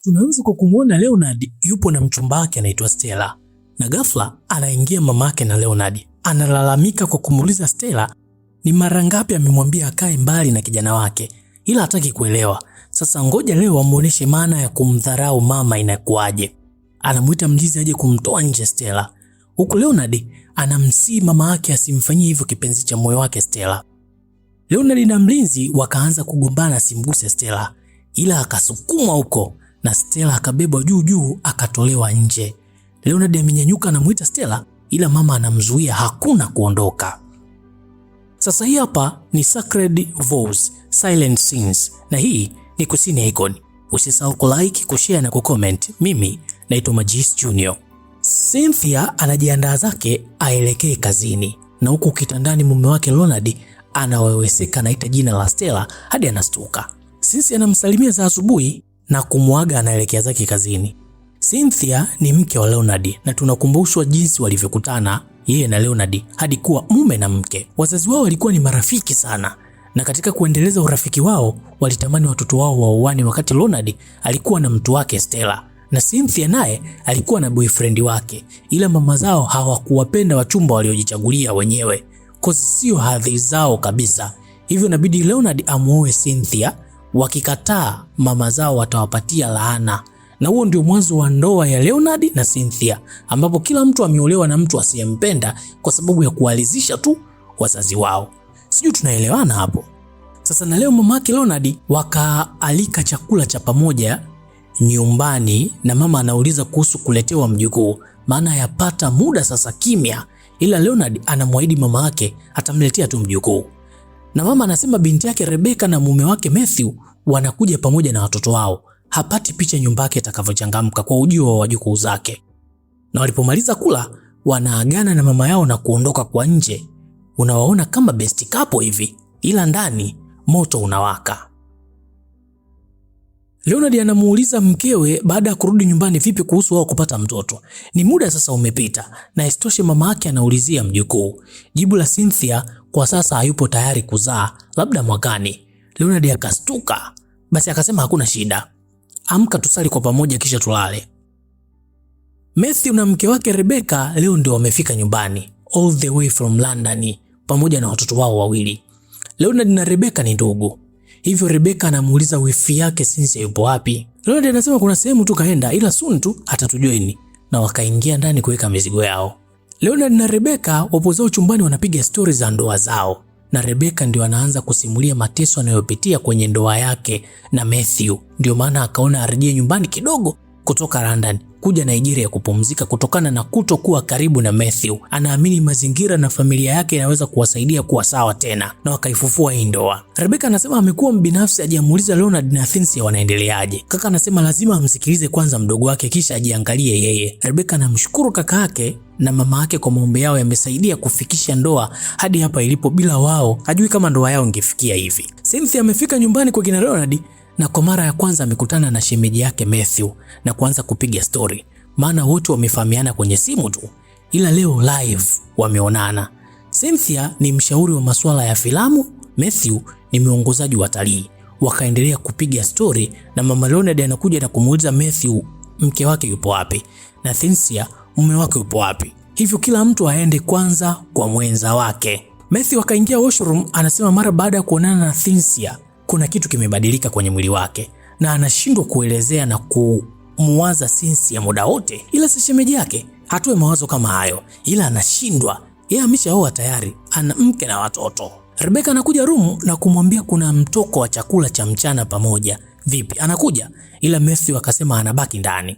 Tunaanza kwa kumwona Leonard yupo na mchumba wake anaitwa Stella, na ghafla anaingia mamake na Leonard. Analalamika kwa kumuuliza Stella ni mara ngapi amemwambia akae mbali na kijana wake, ila hataki kuelewa. Sasa ngoja leo amuoneshe maana ya kumdharau mama inakuwaje. Anamuita mlinzi aje kumtoa nje Stella, huku Leonard anamsihi mama yake asimfanyie hivyo kipenzi cha moyo wake Stella. Leonard na mlinzi wakaanza kugombana asimguse Stella, ila akasukumwa huko na Stella akabebwa juu juu akatolewa nje. Leonard amenyanyuka anamuita Stella, ila mama anamzuia, hakuna kuondoka. Sasa hii hapa ni Sacred Vows Silent Scenes, na hii ni Kusini Icon. Usisahau kulike, kushare na kucomment. Mimi naitwa Majis Junior. Cynthia anajiandaa zake aelekee kazini, na huku kitandani mume wake Leonard anaweweseka, anaita jina la Stella hadi anastuka. Cynthia anamsalimia za asubuhi na kumwaga, anaelekea zake kazini. Cynthia ni mke wa Leonard na tunakumbushwa jinsi walivyokutana yeye na Leonard hadi kuwa mume na mke. Wazazi wao walikuwa ni marafiki sana, na katika kuendeleza urafiki wao walitamani watoto wao waoane, wakati Leonard alikuwa na mtu wake Stella na Cynthia naye alikuwa na boyfriend wake, ila mama zao hawakuwapenda wachumba waliojichagulia wenyewe, cause sio hadhi zao kabisa. Hivyo inabidi Leonard amuoe Cynthia, wakikataa mama zao watawapatia laana. Na huo ndio mwanzo wa ndoa ya Leonard na Cynthia, ambapo kila mtu ameolewa na mtu asiyempenda kwa sababu ya kuwalizisha tu wazazi wao. Sijui tunaelewana hapo. Sasa na leo mamake Leonard wakaalika chakula cha pamoja nyumbani, na mama anauliza kuhusu kuletewa mjukuu, maana yapata muda sasa kimya, ila Leonard anamwahidi mama yake atamletea tu mjukuu. Na mama anasema binti yake Rebecca na mume wake Matthew wanakuja pamoja na watoto wao. Hapati picha nyumba yake itakavyochangamka kwa ujio wa wajukuu zake. Na walipomaliza kula, wanaagana na mama yao na kuondoka kwa nje. Unawaona kama best couple hivi, ila ndani moto unawaka. Leonard anamuuliza mkewe baada ya kurudi nyumbani, vipi kuhusu wao kupata mtoto? Ni muda sasa umepita, na isitoshe mama yake anaulizia mjukuu. Jibu la Cynthia, kwa sasa hayupo tayari kuzaa, labda mwakani. Leonard akastuka, basi akasema hakuna shida, amka tusali kwa pamoja kisha tulale. Matthew na mke wake Rebecca leo ndio wamefika nyumbani all the way from London pamoja na watoto wao wawili. Leonard na Rebecca ni ndugu. Hivyo Rebecca anamuuliza wifi yake Cynthia yupo wapi. Leonard anasema kuna sehemu tu kaenda, ila soon tu atatujoin, na wakaingia ndani kuweka mizigo yao. Leonard na Rebecca wapo zao chumbani wanapiga stori za ndoa zao, na Rebecca ndio anaanza kusimulia mateso anayopitia kwenye ndoa yake na Matthew. Ndio maana akaona arejee nyumbani kidogo kutoka London kuja Nigeria kupumzika kutokana na kutokuwa karibu na Matthew. Anaamini mazingira na familia yake inaweza kuwasaidia kuwa sawa tena na wakaifufua hii ndoa. Rebecca anasema amekuwa mbinafsi, hajamuuliza Leonard na Cynthia wanaendeleaje. Kaka anasema lazima amsikilize kwanza mdogo wake kisha ajiangalie yeye. Rebecca anamshukuru kaka yake na mama yake kwa maombi yao yamesaidia kufikisha ndoa hadi hapa ilipo. Bila wao hajui kama ndoa yao ingefikia hivi. Cynthia amefika nyumbani kwa kina Leonard na kwa mara ya kwanza amekutana na shemeji yake Matthew na kuanza kupiga story, maana wote wamefahamiana kwenye simu tu, ila leo live wameonana. Cynthia ni mshauri wa masuala ya filamu, Matthew ni miongozaji wa talii. Wakaendelea kupiga story na mama Leonard anakuja na kumuuliza Matthew mke wake yupo wapi na Cynthia mume wake yupo wapi. Hivyo kila mtu aende kwanza kwa mwenza wake. Matthew akaingia washroom, anasema mara baada ya kuonana na Cynthia kuna kitu kimebadilika kwenye mwili wake na anashindwa kuelezea na kumuwaza Cynthia muda wote, ila si shemeji yake hatoe mawazo kama hayo, ila anashindwa. Yeye ameshaoa tayari, ana mke na watoto. Rebecca anakuja room na kumwambia kuna mtoko wa chakula cha mchana pamoja. Vipi, anakuja? Ila Matthew akasema anabaki ndani.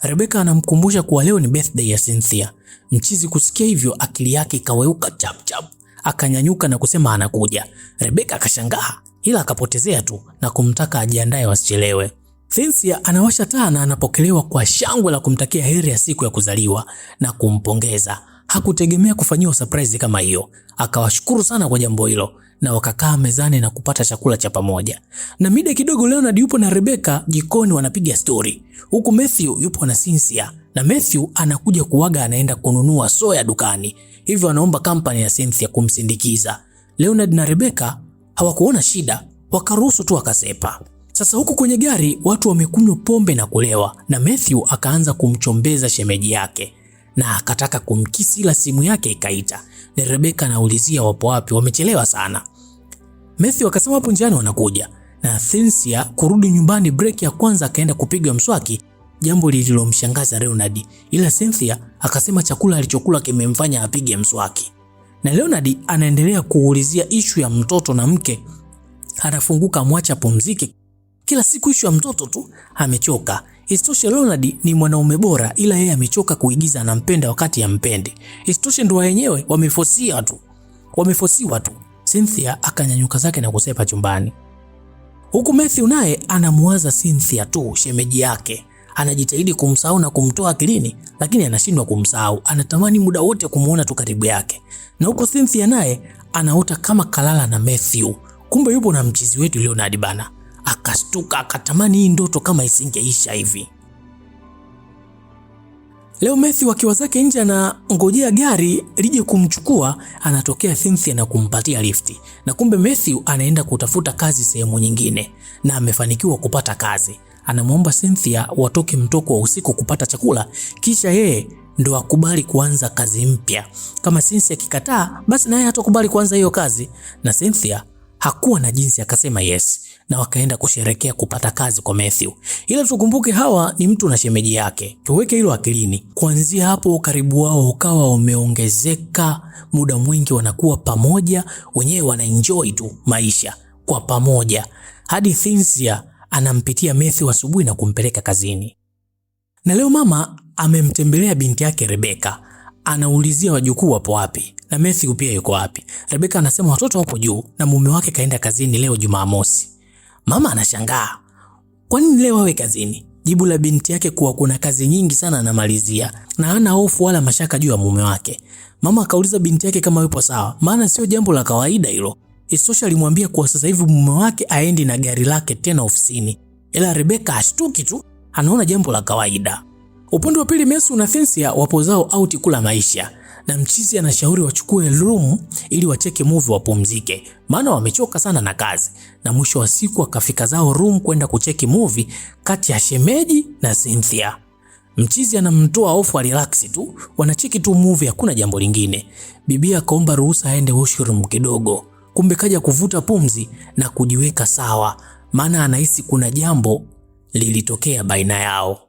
Rebecca anamkumbusha kuwa leo ni birthday ya Cynthia. Mchizi kusikia hivyo akili yake ikaweuka chap chap, akanyanyuka na kusema anakuja. Rebecca akashangaa ila akapotezea tu na kumtaka ajiandae wasichelewe. Cynthia anawasha taa na anapokelewa kwa shangwe la kumtakia heri ya siku ya kuzaliwa na kumpongeza. Hakutegemea kufanyiwa surprise kama hiyo. Akawashukuru sana kwa jambo hilo na wakakaa mezani na kupata chakula cha pamoja. Na mida kidogo Leonard yupo na Rebecca jikoni wanapiga story, huku Matthew yupo na Cynthia, na Matthew anakuja kuwaga, anaenda kununua soya dukani, hivyo anaomba kampani ya Cynthia kumsindikiza. Leonard na Rebecca hawakuona shida, wakaruhusu tu akasepa. Sasa huku kwenye gari watu wamekunywa pombe na kulewa, na Matthew akaanza kumchombeza shemeji yake na akataka kumkisi, ila simu yake ikaita. Ni Rebecca anaulizia wapo wapi, wamechelewa sana. Matthew akasema hapo njiani wanakuja. Na Cynthia kurudi nyumbani break ya kwanza akaenda kupiga mswaki, jambo lililomshangaza Leonard, ila Cynthia akasema chakula alichokula kimemfanya apige mswaki. Na Leonard anaendelea kuulizia ishu ya mtoto na mke, anafunguka mwacha pumzike. Kila siku ishu ya mtoto tu, amechoka. Isitoshe Leonard ni mwanaume bora, ila yeye amechoka kuigiza anampenda wakati hampendi. Isitoshe ndoa yenyewe wamefosia tu, wamefosiwa tu. Cynthia akanyanyuka zake na kusepa chumbani, huku Matthew naye anamuwaza Cynthia tu, shemeji yake. Anajitahidi kumsahau na kumtoa akilini, lakini anashindwa kumsahau. Anatamani muda wote kumuona tu karibu yake. Na huko Cynthia naye anaota kama kalala na Matthew, kumbe yupo na mchizi wetu Leonard bana. Akastuka akatamani hii ndoto kama isingeisha hivi. Leo Matthew akiwa zake nje anangojea gari lije kumchukua, anatokea Cynthia na kumpatia lifti. Na kumbe Matthew anaenda kutafuta kazi sehemu nyingine na amefanikiwa kupata kazi. Anamwomba Cynthia watoke mtoko wa usiku kupata chakula, kisha yeye ndo akubali kuanza kazi mpya. Kama Cynthia akikataa, basi naye hatakubali kuanza hiyo kazi. Na Cynthia hakuwa na jinsi, akasema yes, na wakaenda kusherekea kupata kazi kwa Matthew. Ila tukumbuke hawa ni mtu na shemeji yake, tuweke hilo akilini. Kuanzia hapo ukaribu wao ukawa umeongezeka, muda mwingi wanakuwa pamoja, wenyewe wanaenjoy tu maisha kwa pamoja, hadi Cynthia anampitia Matthew asubuhi na kumpeleka kazini. Na leo mama amemtembelea binti yake Rebecca, anaulizia wajukuu wapo wapi na Matthew pia yuko wapi. Rebecca anasema watoto wapo juu na mume wake kaenda kazini leo Jumamosi. Mama anashangaa, kwa nini leo awe kazini? Jibu la binti yake kuwa kuna kazi nyingi sana anamalizia na hana hofu wala mashaka juu ya mume wake. Mama akauliza binti yake kama yupo sawa, maana sio jambo la kawaida hilo. Isitoshe alimwambia kuwa sasa hivi mume wake aendi na gari lake tena ofisini, ila Rebecca ashtuki tu, anaona jambo la kawaida. Upande wa pili, Matthew na Cynthia wapo zao out kula maisha, na mchizi anashauri wachukue room ili wacheke movie wapumzike, maana wamechoka sana na kazi. Na mwisho wa siku akafika zao room kwenda kucheki movie kati ya shemeji na Cynthia. Mchizi anamtoa ofu relax tu, wanacheki tu movie, hakuna jambo lingine. Bibi akaomba ruhusa aende washroom kidogo, kumbe kaja kuvuta pumzi na kujiweka sawa, maana anahisi kuna jambo lilitokea baina yao.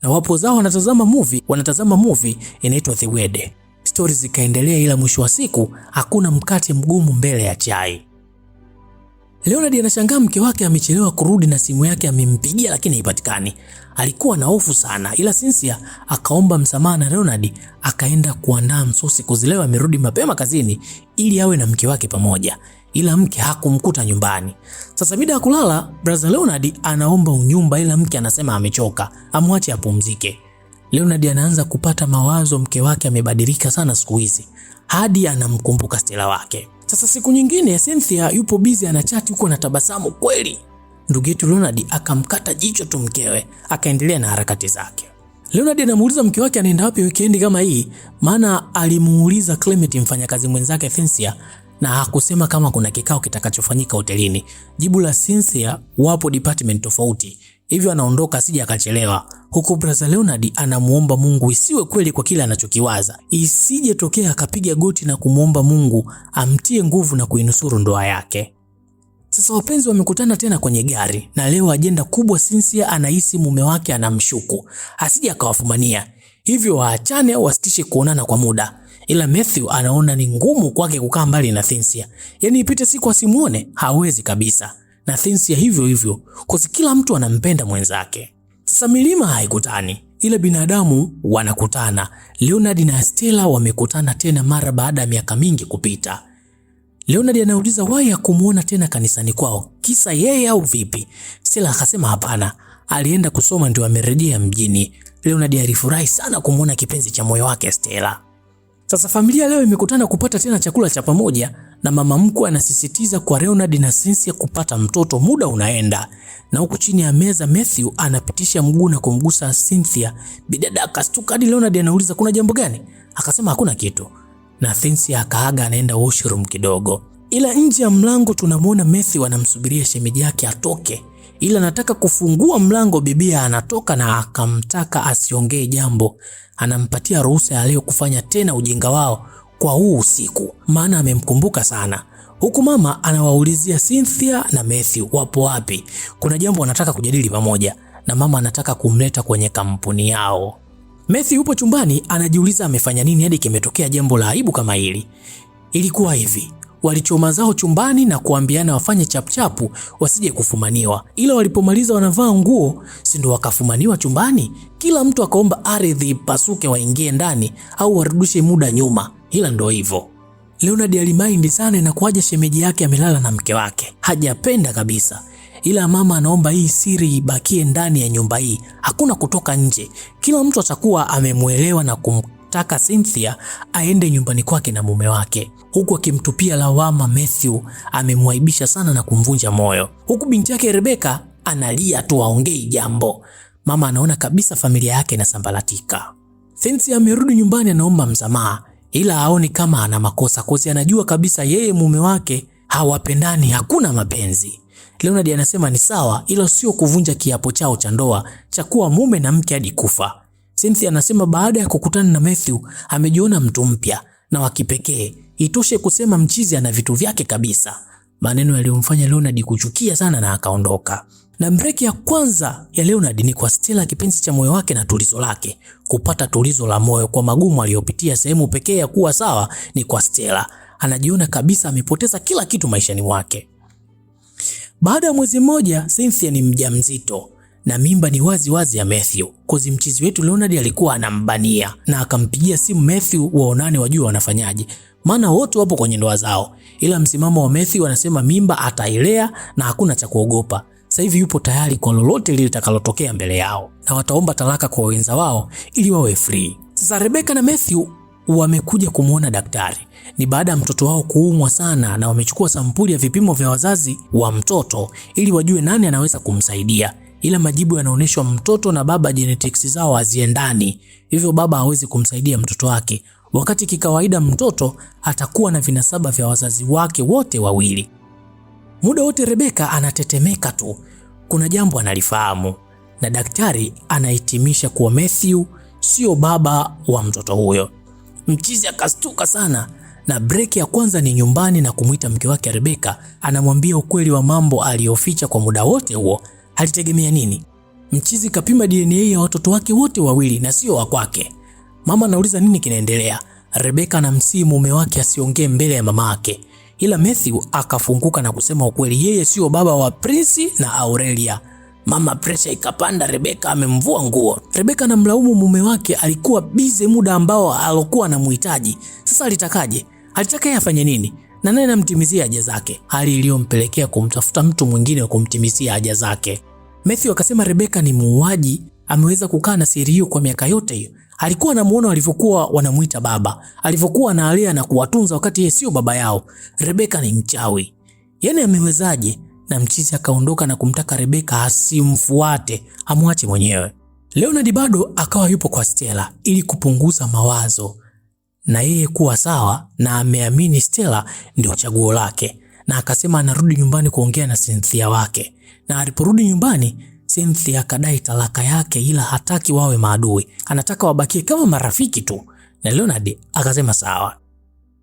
Na wapo zao wanatazama movie inaitwa The Wed. Stories zikaendelea, ila mwisho wa siku hakuna mkate mgumu mbele ya chai. Leonard anashangaa mke wake amechelewa kurudi na simu yake amempigia lakini haipatikani. Alikuwa na hofu sana, ila Cynthia akaomba msamaha na Leonard akaenda kuandaa msosi kuzilewa amerudi mapema kazini ili awe na mke wake pamoja, ila mke hakumkuta nyumbani. Sasa mida ya kulala, brother Leonard anaomba unyumba, ila mke anasema amechoka, amwache apumzike. Leonard anaanza kupata mawazo, mke wake amebadilika sana siku hizi, hadi anamkumbuka Stella wake. Sasa siku nyingine Cynthia yupo busy anachati huko anatabasamu kweli. Ndugu yetu Leonard akamkata jicho tu mkewe, akaendelea na harakati zake. Leonard anamuuliza mke wake anaenda wapi weekend kama hii, maana alimuuliza Clement mfanyakazi mwenzake Cynthia na hakusema kama kuna kikao kitakachofanyika hotelini. Jibu la Cynthia, wapo department tofauti, hivyo anaondoka asije akachelewa. Huku brother Leonard anamuomba Mungu isiwe kweli kwa kile anachokiwaza, isije tokea akapiga goti na kumuomba Mungu amtie nguvu na kuinusuru ndoa yake. Sasa wapenzi wamekutana tena kwenye gari na leo ajenda kubwa, Cynthia anahisi mume wake anamshuku asije akawafumania, hivyo waachane au wasitishe kuonana kwa muda. Ila Matthew anaona ni ngumu kwake kukaa mbali na Cynthia, yaani ipite siku asimuone hawezi kabisa, na Cynthia hivyo hivyo, kwa kila mtu anampenda mwenzake. Sasa milima haikutani, ila binadamu wanakutana. Leonard na Stella wamekutana tena mara baada ya miaka mingi kupita. Leonard anauliza why hakumuona tena kanisani kwao, kisa yeye au vipi? Stella akasema hapana, alienda kusoma ndio amerejea mjini. Leonard alifurahi sana kumuona kipenzi cha moyo wake Stella. Sasa familia leo imekutana kupata tena chakula cha pamoja, na mama mkwe anasisitiza kwa Leonard na Cynthia kupata mtoto, muda unaenda. Na huku chini ya meza Matthew anapitisha mguu na kumgusa Cynthia. Bidada akastuka hadi Leonard anauliza kuna jambo gani? Akasema hakuna kitu. Na Cynthia akaaga anaenda washroom kidogo. Ila nje ya mlango tunamwona Matthew anamsubiria shemeji yake atoke Ila anataka kufungua mlango, bibia anatoka na akamtaka asiongee jambo. Anampatia ruhusa ya leo kufanya tena ujinga wao kwa huu usiku, maana amemkumbuka sana. Huku mama anawaulizia Cynthia na Matthew wapo wapi, kuna jambo wanataka kujadili pamoja, na mama anataka kumleta kwenye kampuni yao. Matthew yupo chumbani anajiuliza amefanya nini hadi kimetokea jambo la aibu kama hili. Ilikuwa hivi, walichoma zao chumbani na kuambiana wafanye chapchapu wasije kufumaniwa, ila walipomaliza wanavaa nguo, si ndo wakafumaniwa chumbani. Kila mtu akaomba ardhi ipasuke waingie ndani au warudishe muda nyuma, ila ndo hivyo. Leonard alimaindi sana na kuaja shemeji yake amelala na mke wake, hajapenda kabisa, ila mama anaomba hii siri ibakie ndani ya nyumba hii, hakuna kutoka nje. Kila mtu atakuwa amemwelewa na kumtaka Cynthia aende nyumbani kwake na mume wake, huku akimtupia lawama Matthew amemwaibisha sana na kumvunja moyo, huku binti yake Rebecca analia tu, aongei jambo. Mama anaona kabisa familia yake inasambaratika. Cynthia amerudi nyumbani, anaomba msamaha, ila haoni kama ana makosa kozi, anajua kabisa yeye mume wake hawapendani, hakuna mapenzi. Leonard anasema ni sawa, ila sio kuvunja kiapo chao cha ndoa cha kuwa mume na mke hadi kufa. Cynthia anasema baada ya kukutana na Matthew amejiona mtu mpya na wa kipekee. Itoshe kusema mchizi ana vitu vyake kabisa. Maneno yaliyomfanya Leonard kuchukia sana na akaondoka. Na breki ya kwanza ya Leonard ni kwa Stella, kipenzi cha moyo wake na tulizo lake. Kupata tulizo la moyo kwa magumu aliyopitia, sehemu pekee ya kuwa sawa ni kwa Stella. Anajiona kabisa amepoteza kila kitu maishani mwake. Baada ya mwezi mmoja, Cynthia ni mjamzito na mimba ni wazi wazi ya Matthew. Kozi mchizi wetu Leonard alikuwa anambania na akampigia simu Matthew waonane wajue wanafanyaje, maana wote wapo kwenye ndoa zao. Ila msimamo wa Matthew anasema mimba atailea na hakuna cha kuogopa. Sasa hivi yupo tayari kwa lolote lile litakalotokea mbele yao, na wataomba talaka kwa wenza wao ili wawe free. Sasa Rebecca na Matthew wamekuja kumuona daktari. Ni baada ya mtoto wao kuumwa sana, na wamechukua sampuli ya vipimo vya wazazi wa mtoto ili wajue nani anaweza kumsaidia. Ila majibu yanaonyeshwa mtoto na baba genetics zao haziendani, hivyo baba hawezi kumsaidia mtoto wake, wakati kikawaida mtoto atakuwa na vinasaba vya wazazi wake wote wawili. Muda wote Rebecca anatetemeka tu, kuna jambo analifahamu, na daktari anahitimisha kuwa Matthew sio baba wa mtoto huyo. Mchizi akastuka sana, na breki ya kwanza ni nyumbani na kumwita mke wake Rebecca. Anamwambia ukweli wa mambo aliyoficha kwa muda wote huo. Alitegemea nini? Mchizi kapima DNA ya watoto wake wote wawili na sio wa kwake. Mama anauliza nini kinaendelea. Rebecca anamsihi mume wake asiongee mbele ya mama yake, ila Matthew akafunguka na kusema ukweli, yeye sio baba wa Prince na Aurelia. Mama pressure ikapanda, Rebecca amemvua nguo. Rebecca anamlaumu mume wake, alikuwa bize muda ambao alokuwa anamhitaji. Sasa alitakaje? Alitaka yeye afanye nini? Na nani anamtimizia haja zake? Hali iliyompelekea kumtafuta mtu mwingine wa kumtimizia haja zake. Matthew akasema Rebecca ni muuaji, ameweza kukaa na siri hiyo kwa miaka yote hiyo. Alikuwa anamuona walivyokuwa wanamuita baba, alivyokuwa analea na kuwatunza wakati yeye sio baba yao. Rebecca ni mchawi. Yaani amewezaje? Na mchizi akaondoka na kumtaka Rebecca asimfuate, amwache mwenyewe. Leonard bado akawa yupo kwa Stella ili kupunguza mawazo na yeye kuwa sawa, na ameamini Stella ndio chaguo lake, na akasema anarudi nyumbani kuongea na Cynthia wake. Na aliporudi nyumbani, Cynthia akadai talaka yake, ila hataki wawe maadui, anataka wabakie kama marafiki tu, na Leonard akasema sawa.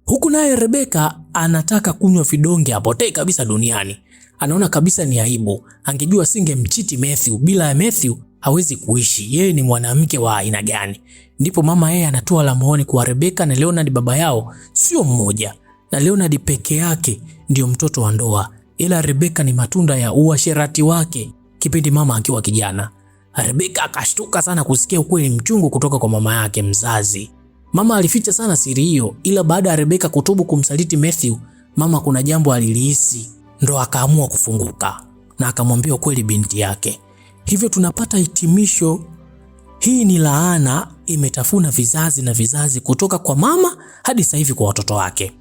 Huku naye Rebecca anataka kunywa vidonge apotee kabisa duniani. Anaona kabisa ni aibu, angejua singemchiti Matthew. Bila ya Matthew hawezi kuishi, yeye ni mwanamke wa aina gani? Ndipo mama yeye anatoa la maoni kwa Rebecca na Leonard baba yao sio mmoja, na Leonard peke yake ndio mtoto wa ndoa, ila Rebecca ni matunda ya uasherati wake kipindi mama akiwa kijana. Rebecca akashtuka sana kusikia ukweli mchungu kutoka kwa mama yake mzazi. Mama alificha sana siri hiyo, ila baada ya Rebecca kutubu kumsaliti Matthew, mama kuna jambo alilihisi, ndo akaamua kufunguka na akamwambia ukweli binti yake. Hivyo tunapata hitimisho, hii ni laana imetafuna vizazi na vizazi kutoka kwa mama hadi sasa hivi kwa watoto wake.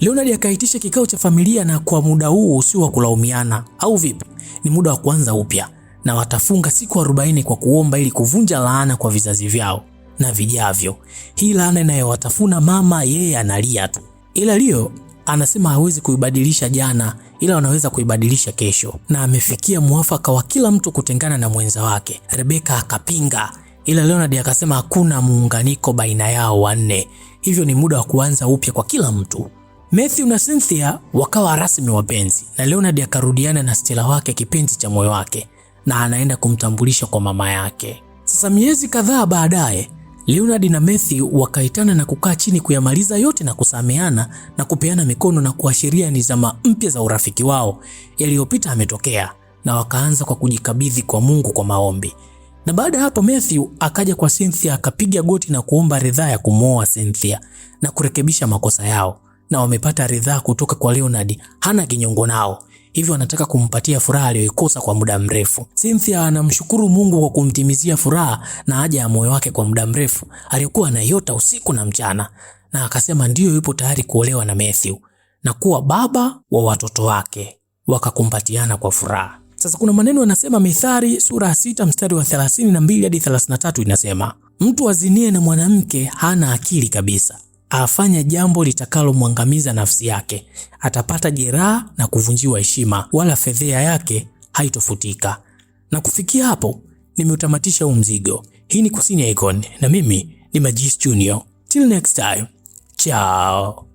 Leonard akaitisha kikao cha familia, na kwa muda huu usio wa kulaumiana au vipi, ni muda wa kuanza upya, na watafunga siku 40 kwa kuomba ili kuvunja laana kwa vizazi vyao na vijavyo. Hii laana inayowatafuna mama, yeye analia tu, ila Leo Anasema hawezi kuibadilisha jana, ila wanaweza kuibadilisha kesho, na amefikia mwafaka wa kila mtu kutengana na mwenza wake. Rebeka akapinga, ila Leonard akasema hakuna muunganiko baina yao wanne, hivyo ni muda wa kuanza upya kwa kila mtu. Matthew na Cynthia wakawa rasmi wapenzi na Leonard akarudiana na Stella wake, kipenzi cha moyo wake, na anaenda kumtambulisha kwa mama yake. Sasa miezi kadhaa baadaye, Leonard na Matthew wakaitana na kukaa chini kuyamaliza yote na kusameana na kupeana mikono na kuashiria ni zama mpya za urafiki wao, yaliyopita ametokea, na wakaanza kwa kujikabidhi kwa Mungu kwa maombi. Na baada ya hapo Matthew akaja kwa Cynthia akapiga goti na kuomba ridhaa ya kumwoa Cynthia na kurekebisha makosa yao, na wamepata ridhaa kutoka kwa Leonard, hana kinyongo nao, hivyo anataka kumpatia furaha aliyoikosa kwa muda mrefu. Cynthia anamshukuru Mungu kwa kumtimizia furaha na haja ya moyo wake kwa muda mrefu aliyokuwa anaiota usiku na mchana, na akasema ndiyo yupo tayari kuolewa na Matthew na kuwa baba wa watoto wake. Wakakumbatiana kwa furaha. Sasa kuna maneno yanasema, Mithali sura ya 6 mstari wa 32 hadi 33 inasema, mtu azinie na mwanamke hana akili kabisa, afanya jambo litakalomwangamiza nafsi yake, atapata jeraha na kuvunjiwa heshima, wala fedhea yake haitofutika. Na kufikia hapo nimeutamatisha huu mzigo. Hii ni Kusini Icon na mimi ni Majis Junior. Till next time, ciao.